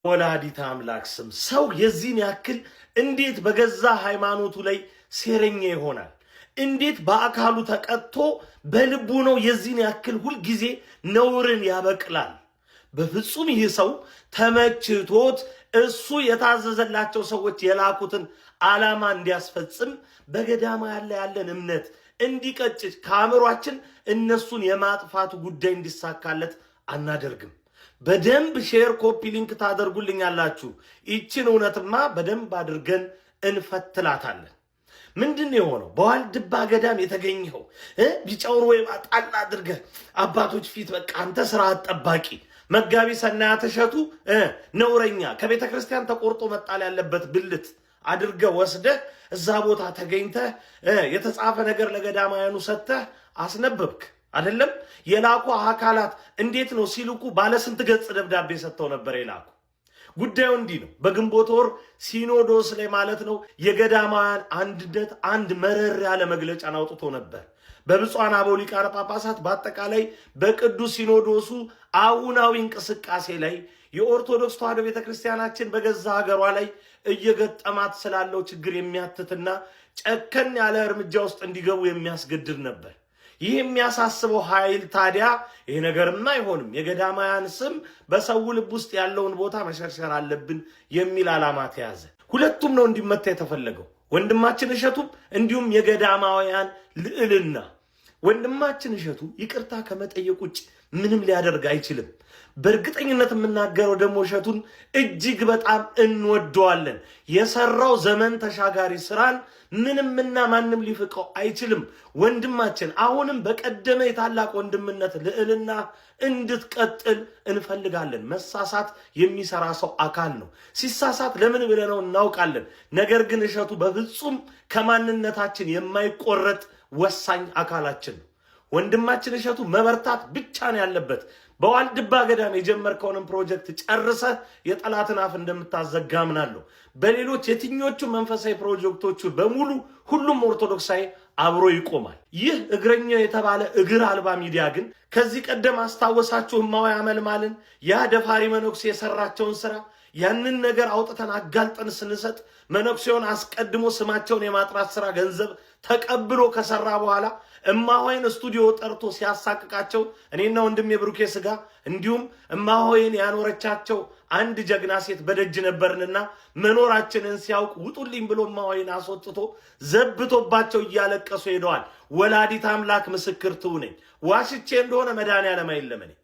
ወላዲተ አምላክ ስም ሰው የዚህን ያክል እንዴት በገዛ ሃይማኖቱ ላይ ሴረኛ ይሆናል? እንዴት በአካሉ ተቀጥቶ በልቡ ነው የዚህን ያክል ሁልጊዜ ነውርን ያበቅላል? በፍጹም ይህ ሰው ተመችቶት እሱ የታዘዘላቸው ሰዎች የላኩትን ዓላማ እንዲያስፈጽም በገዳማ ያለን እምነት እንዲቀጭጭ ከአእምሯችን እነሱን የማጥፋቱ ጉዳይ እንዲሳካለት አናደርግም። በደንብ share copy link ታደርጉልኛላችሁ። ይችን እውነትማ በደንብ አድርገን እንፈትላታለን። ምንድን ነው የሆነው? በዋልድባ ገዳም የተገኘው ቢጫውን ወይባ ጣል አድርገህ አባቶች ፊት በቃ አንተ ስርዓት ጠባቂ መጋቢ ሰናያት እሸቱ ነውረኛ ከቤተ ክርስቲያን ተቆርጦ መጣል ያለበት ብልት አድርገህ ወስደህ እዛ ቦታ ተገኝተህ የተጻፈ ነገር ለገዳማውያኑ ሰጥተህ አስነበብክ። አይደለም የላኩ አካላት እንዴት ነው ሲልኩ ባለስንት ገጽ ደብዳቤ ሰጥተው ነበር የላኩ። ጉዳዩ እንዲህ ነው። በግንቦት ወር ሲኖዶስ ላይ ማለት ነው የገዳማውያን አንድነት አንድ መረር ያለ መግለጫን አውጥቶ ነበር። በብፁዓን አበው ሊቃነ ጳጳሳት በአጠቃላይ በቅዱስ ሲኖዶሱ አሁናዊ እንቅስቃሴ ላይ የኦርቶዶክስ ተዋሕዶ ቤተክርስቲያናችን በገዛ ሀገሯ ላይ እየገጠማት ስላለው ችግር የሚያትትና ጨከን ያለ እርምጃ ውስጥ እንዲገቡ የሚያስገድድ ነበር። ይህ የሚያሳስበው ኃይል ታዲያ ይህ ነገርማ አይሆንም፣ የገዳማውያን ስም በሰው ልብ ውስጥ ያለውን ቦታ መሸርሸር አለብን የሚል ዓላማ ተያዘ። ሁለቱም ነው እንዲመታ የተፈለገው፣ ወንድማችን እሸቱም እንዲሁም የገዳማውያን ልዕልና። ወንድማችን እሸቱ ይቅርታ ከመጠየቅ ውጭ ምንም ሊያደርግ አይችልም። በእርግጠኝነት የምናገረው ደግሞ እሸቱን እጅግ በጣም እንወደዋለን። የሰራው ዘመን ተሻጋሪ ስራን ምንምና ማንም ሊፍቀው አይችልም። ወንድማችን አሁንም በቀደመ የታላቅ ወንድምነት ልዕልና እንድትቀጥል እንፈልጋለን። መሳሳት የሚሰራ ሰው አካል ነው። ሲሳሳት ለምን ብለነው እናውቃለን። ነገር ግን እሸቱ በፍጹም ከማንነታችን የማይቆረጥ ወሳኝ አካላችን ነው። ወንድማችን እሸቱ መበርታት ብቻ ነው ያለበት። በዋልድባ ገዳም የጀመርከውንም ፕሮጀክት ጨርሰህ የጠላትን አፍ እንደምታዘጋ አምናለሁ። በሌሎች የትኞቹ መንፈሳዊ ፕሮጀክቶቹ በሙሉ ሁሉም ኦርቶዶክሳዊ አብሮ ይቆማል። ይህ እግረኛ የተባለ እግር አልባ ሚዲያ ግን ከዚህ ቀደም አስታወሳችሁ እማዊ አመልማልን ያ ደፋሪ መነኩሴ የሰራቸውን ስራ ያንን ነገር አውጥተን አጋልጠን ስንሰጥ መነኩሴውን አስቀድሞ ስማቸውን የማጥራት ስራ ገንዘብ ተቀብሎ ከሰራ በኋላ እማሆይን ስቱዲዮ ጠርቶ ሲያሳቅቃቸው እኔና ወንድሜ ብሩኬ ስጋ እንዲሁም እማሆይን ያኖረቻቸው አንድ ጀግና ሴት በደጅ ነበርንና መኖራችንን ሲያውቅ ውጡልኝ ብሎ እማሆይን አስወጥቶ ዘብቶባቸው እያለቀሱ ሄደዋል። ወላዲት አምላክ ምስክር ትሁነኝ። ዋሽቼ እንደሆነ መድኃኔዓለም አይለመነኝ።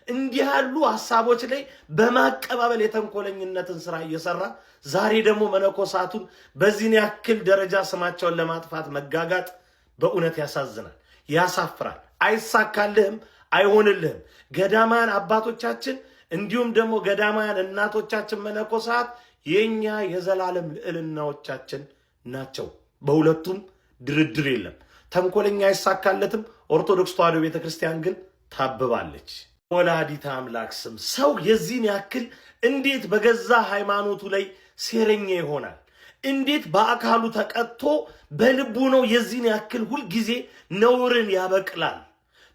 እንዲህ ያሉ ሀሳቦች ላይ በማቀባበል የተንኮለኝነትን ስራ እየሰራ ዛሬ ደግሞ መነኮሳቱን በዚህን ያክል ደረጃ ስማቸውን ለማጥፋት መጋጋጥ በእውነት ያሳዝናል፣ ያሳፍራል። አይሳካልህም፣ አይሆንልህም። ገዳማውያን አባቶቻችን እንዲሁም ደግሞ ገዳማውያን እናቶቻችን መነኮሳት የኛ የዘላለም ልዕልናዎቻችን ናቸው። በሁለቱም ድርድር የለም። ተንኮለኛ አይሳካለትም። ኦርቶዶክስ ተዋሕዶ ቤተክርስቲያን ግን ታብባለች። ወላዲተ አምላክ ስም ሰው የዚህን ያክል እንዴት በገዛ ሃይማኖቱ ላይ ሴረኛ ይሆናል? እንዴት በአካሉ ተቀጥቶ በልቡ ነው የዚህን ያክል ሁልጊዜ ነውርን ያበቅላል?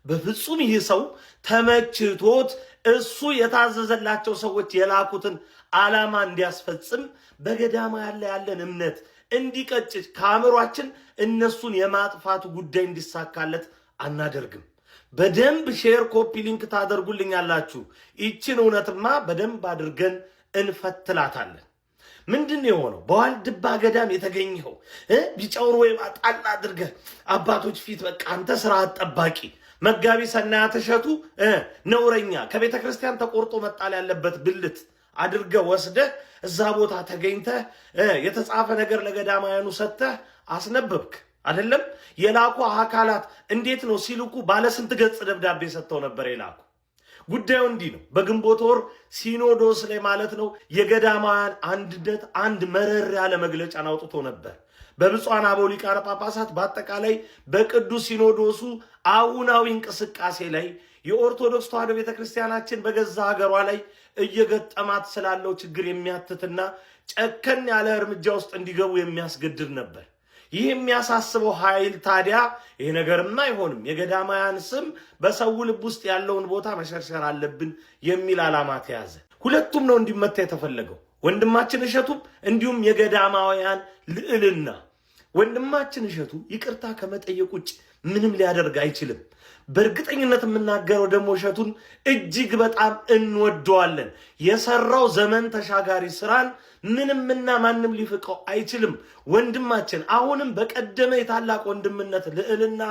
በፍጹም ይህ ሰው ተመችቶት እሱ የታዘዘላቸው ሰዎች የላኩትን ዓላማ እንዲያስፈጽም በገዳማ ያለን እምነት እንዲቀጭጭ ከአእምሯችን እነሱን የማጥፋቱ ጉዳይ እንዲሳካለት አናደርግም። በደንብ share copy link ታደርጉልኛላችሁ። ይችን እውነትማ በደንብ አድርገን እንፈትላታለን። ምንድን ነው የሆነው? በዋልድባ ገዳም የተገኘው ቢጫውን ወይባ ጣል አድርገህ አባቶች ፊት በቃ አንተ ስርዓት ጠባቂ መጋቢ ሰናያት እሸቱ ነውረኛ ከቤተ ክርስቲያን ተቆርጦ መጣል ያለበት ብልት አድርገህ ወስደህ እዛ ቦታ ተገኝተህ የተጻፈ ነገር ለገዳማውያኑ ሰጥተህ አስነበብክ። አይደለም የላኩ አካላት እንዴት ነው ሲልኩ ባለስንት ገጽ ደብዳቤ ሰጥተው ነበር የላኩ። ጉዳዩ እንዲህ ነው። በግንቦት ወር ሲኖዶስ ላይ ማለት ነው የገዳማውያን አንድነት አንድ መረር ያለ መግለጫን አውጥቶ ነበር። በብፁዓን አበው ሊቃነ ጳጳሳት በአጠቃላይ በቅዱስ ሲኖዶሱ አሁናዊ እንቅስቃሴ ላይ የኦርቶዶክስ ተዋሕዶ ቤተክርስቲያናችን በገዛ ሀገሯ ላይ እየገጠማት ስላለው ችግር የሚያትትና ጨከን ያለ እርምጃ ውስጥ እንዲገቡ የሚያስገድድ ነበር። ይህ የሚያሳስበው ኃይል ታዲያ ይህ ነገርማ አይሆንም፣ የገዳማውያን ስም በሰው ልብ ውስጥ ያለውን ቦታ መሸርሸር አለብን የሚል ዓላማ ተያዘ። ሁለቱም ነው እንዲመታ የተፈለገው፣ ወንድማችን እሸቱም እንዲሁም የገዳማውያን ልዕልና። ወንድማችን እሸቱ ይቅርታ ከመጠየቅ ውጭ ምንም ሊያደርግ አይችልም። በእርግጠኝነት የምናገረው ደግሞ እሸቱን እጅግ በጣም እንወደዋለን። የሰራው ዘመን ተሻጋሪ ስራን ምንምና ማንም ሊፍቀው አይችልም። ወንድማችን አሁንም በቀደመ የታላቅ ወንድምነት ልዕልና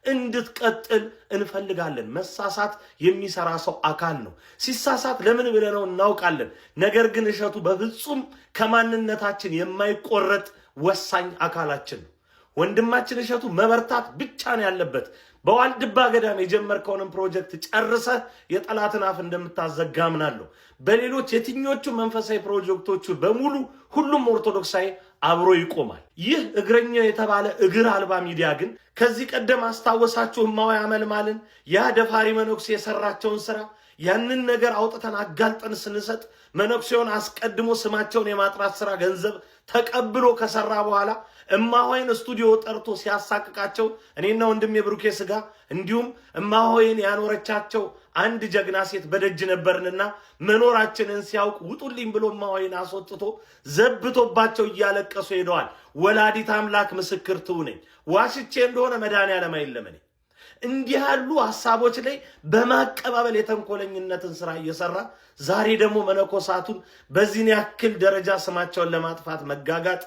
እንድትቀጥል እንፈልጋለን። መሳሳት የሚሰራ ሰው አካል ነው። ሲሳሳት ለምን ብለነው እናውቃለን። ነገር ግን እሸቱ በፍጹም ከማንነታችን የማይቆረጥ ወሳኝ አካላችን ነው። ወንድማችን እሸቱ መበርታት ብቻ ነው ያለበት። በዋልድባ ገዳም የጀመርከውንም ፕሮጀክት ጨርሰህ የጠላትን አፍ እንደምታዘጋ አምናለሁ። በሌሎች የትኞቹ መንፈሳዊ ፕሮጀክቶቹ በሙሉ ሁሉም ኦርቶዶክሳዊ አብሮ ይቆማል። ይህ እግረኛ የተባለ እግር አልባ ሚዲያ ግን ከዚህ ቀደም አስታወሳችሁ እማዊ አመልማልን ያ ደፋሪ መነኩሴ የሰራቸውን ስራ፣ ያንን ነገር አውጥተን አጋልጠን ስንሰጥ መነኩሴውን አስቀድሞ ስማቸውን የማጥራት ስራ ገንዘብ ተቀብሎ ከሰራ በኋላ እማሆይን ስቱዲዮ ጠርቶ ሲያሳቅቃቸው እኔና ወንድሜ ብሩኬ ስጋ እንዲሁም እማሆይን ያኖረቻቸው አንድ ጀግና ሴት በደጅ ነበርንና መኖራችንን ሲያውቅ ውጡልኝ ብሎ እማሆይን አስወጥቶ ዘብቶባቸው እያለቀሱ ሄደዋል። ወላዲት አምላክ ምስክር ትሁነኝ። ዋሽቼ እንደሆነ መድኃኔዓለም አይለመኔ። እንዲህ ያሉ ሀሳቦች ላይ በማቀባበል የተንኮለኝነትን ስራ እየሰራ ዛሬ ደግሞ መነኮሳቱን በዚህን ያክል ደረጃ ስማቸውን ለማጥፋት መጋጋጥ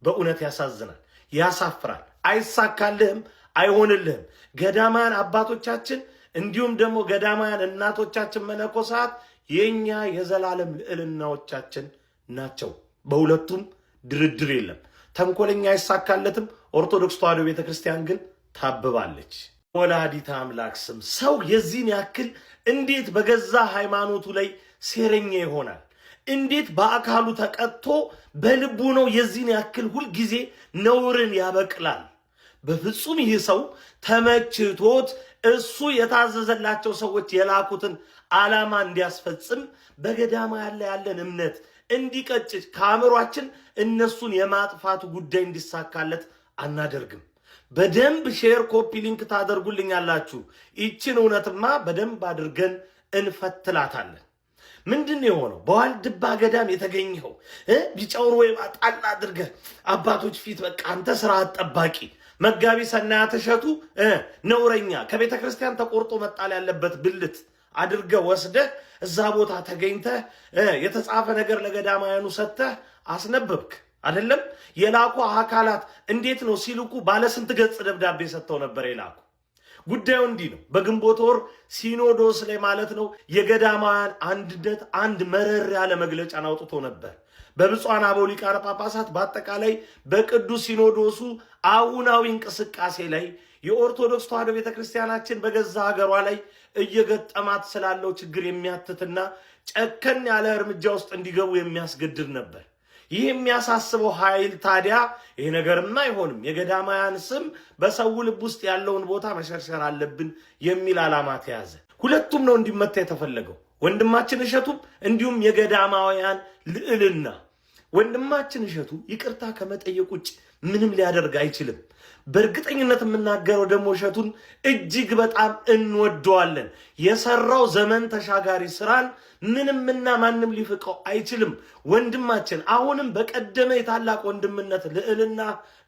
በእውነት ያሳዝናል፣ ያሳፍራል። አይሳካልህም፣ አይሆንልህም። ገዳማውያን አባቶቻችን እንዲሁም ደግሞ ገዳማውያን እናቶቻችን መነኮሳት የኛ የዘላለም ልዕልናዎቻችን ናቸው። በሁለቱም ድርድር የለም። ተንኮለኛ አይሳካለትም። ኦርቶዶክስ ተዋሕዶ ቤተክርስቲያን ግን ታብባለች። ወላዲተ አምላክ ስም ሰው የዚህን ያክል እንዴት በገዛ ሃይማኖቱ ላይ ሴረኛ ይሆናል? እንዴት በአካሉ ተቀጥቶ በልቡ ነው የዚህን ያክል ሁልጊዜ ነውርን ያበቅላል? በፍጹም ይህ ሰው ተመችቶት እሱ የታዘዘላቸው ሰዎች የላኩትን ዓላማ እንዲያስፈጽም በገዳማ ያለን እምነት እንዲቀጭጭ ከአእምሯችን እነሱን የማጥፋቱ ጉዳይ እንዲሳካለት አናደርግም። በደንብ share፣ copy link ታደርጉልኛላችሁ። ይችን እውነትማ በደንብ አድርገን እንፈትላታለን። ምንድን ነው የሆነው? በዋልድባ ገዳም የተገኘው ቢጫውን ወይባ ጣል አድርገህ አባቶች ፊት በቃ አንተ ስርዓት ጠባቂ መጋቢ ሰናያት እሸቱ ነውረኛ ከቤተ ክርስቲያን ተቆርጦ መጣል ያለበት ብልት አድርገህ ወስደህ እዛ ቦታ ተገኝተህ የተጻፈ ነገር ለገዳማውያኑ ሰጥተህ አስነበብክ። አይደለም የላኩ አካላት እንዴት ነው ሲልኩ ባለስንት ገጽ ደብዳቤ ሰጥተው ነበር የላኩ። ጉዳዩ እንዲህ ነው። በግንቦት ወር ሲኖዶስ ላይ ማለት ነው የገዳማውያን አንድነት አንድ መረር ያለ መግለጫን አውጥቶ ነበር። በብፁዓን አበው ሊቃነ ጳጳሳት በአጠቃላይ በቅዱስ ሲኖዶሱ አሁናዊ እንቅስቃሴ ላይ የኦርቶዶክስ ተዋሕዶ ቤተክርስቲያናችን በገዛ ሀገሯ ላይ እየገጠማት ስላለው ችግር የሚያትትና ጨከን ያለ እርምጃ ውስጥ እንዲገቡ የሚያስገድድ ነበር። ይህ የሚያሳስበው ኃይል ታዲያ ይህ ነገርማ አይሆንም፣ የገዳማውያን ስም በሰው ልብ ውስጥ ያለውን ቦታ መሸርሸር አለብን የሚል ዓላማ ተያዘ። ሁለቱም ነው እንዲመታ የተፈለገው፣ ወንድማችን እሸቱም እንዲሁም የገዳማውያን ልዕልና። ወንድማችን እሸቱ ይቅርታ ከመጠየቅ ውጭ ምንም ሊያደርግ አይችልም። በእርግጠኝነት የምናገረው ደግሞ እሸቱን እጅግ በጣም እንወደዋለን። የሰራው ዘመን ተሻጋሪ ስራን ምንምና ማንም ሊፍቀው አይችልም። ወንድማችን አሁንም በቀደመ የታላቅ ወንድምነት ልዕልና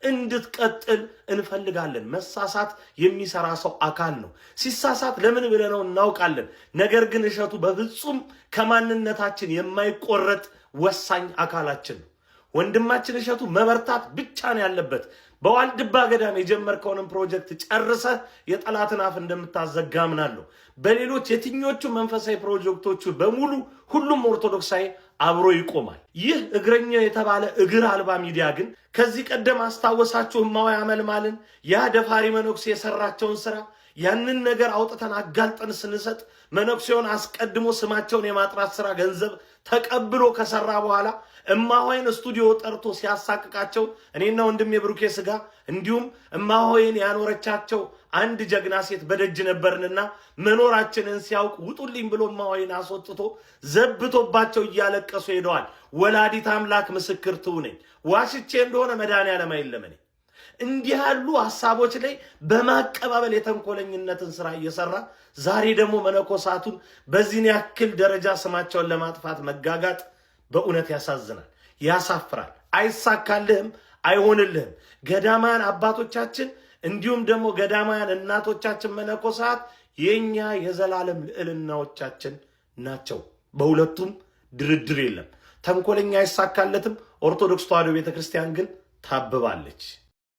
እንድትቀጥል እንፈልጋለን። መሳሳት የሚሰራ ሰው አካል ነው። ሲሳሳት ለምን ብለነው እናውቃለን። ነገር ግን እሸቱ በፍጹም ከማንነታችን የማይቆረጥ ወሳኝ አካላችን ነው። ወንድማችን እሸቱ መበርታት ብቻ ነው ያለበት። በዋልድባ ገዳም የጀመርከውንም ፕሮጀክት ጨርሰህ የጠላትን አፍ እንደምታዘጋ አምናለሁ። በሌሎች የትኞቹ መንፈሳዊ ፕሮጀክቶቹ በሙሉ ሁሉም ኦርቶዶክሳዊ አብሮ ይቆማል። ይህ እግረኛ የተባለ እግር አልባ ሚዲያ ግን ከዚህ ቀደም አስታወሳችሁ እማዊ አመልማልን ያ ደፋሪ መነኩሴ የሰራቸውን ስራ፣ ያንን ነገር አውጥተን አጋልጠን ስንሰጥ መነኩሴውን አስቀድሞ ስማቸውን የማጥራት ስራ ገንዘብ ተቀብሎ ከሰራ በኋላ እማሆይን ስቱዲዮ ጠርቶ ሲያሳቅቃቸው እኔና ወንድሜ ብሩኬ ስጋ እንዲሁም እማሆይን ያኖረቻቸው አንድ ጀግና ሴት በደጅ ነበርንና መኖራችንን ሲያውቅ ውጡልኝ ብሎ እማሆይን አስወጥቶ ዘብቶባቸው እያለቀሱ ሄደዋል። ወላዲት አምላክ ምስክር ትሁነኝ። ዋሽቼ እንደሆነ መድኃኔዓለም አይለመነኝ። እንዲህ ያሉ ሀሳቦች ላይ በማቀባበል የተንኮለኝነትን ስራ እየሰራ ዛሬ ደግሞ መነኮሳቱን በዚህን ያክል ደረጃ ስማቸውን ለማጥፋት መጋጋጥ በእውነት ያሳዝናል፣ ያሳፍራል። አይሳካልህም፣ አይሆንልህም። ገዳማውያን አባቶቻችን እንዲሁም ደግሞ ገዳማውያን እናቶቻችን መነኮሳት የኛ የዘላለም ልዕልናዎቻችን ናቸው። በሁለቱም ድርድር የለም። ተንኮለኛ አይሳካለትም። ኦርቶዶክስ ተዋሕዶ ቤተክርስቲያን ግን ታብባለች።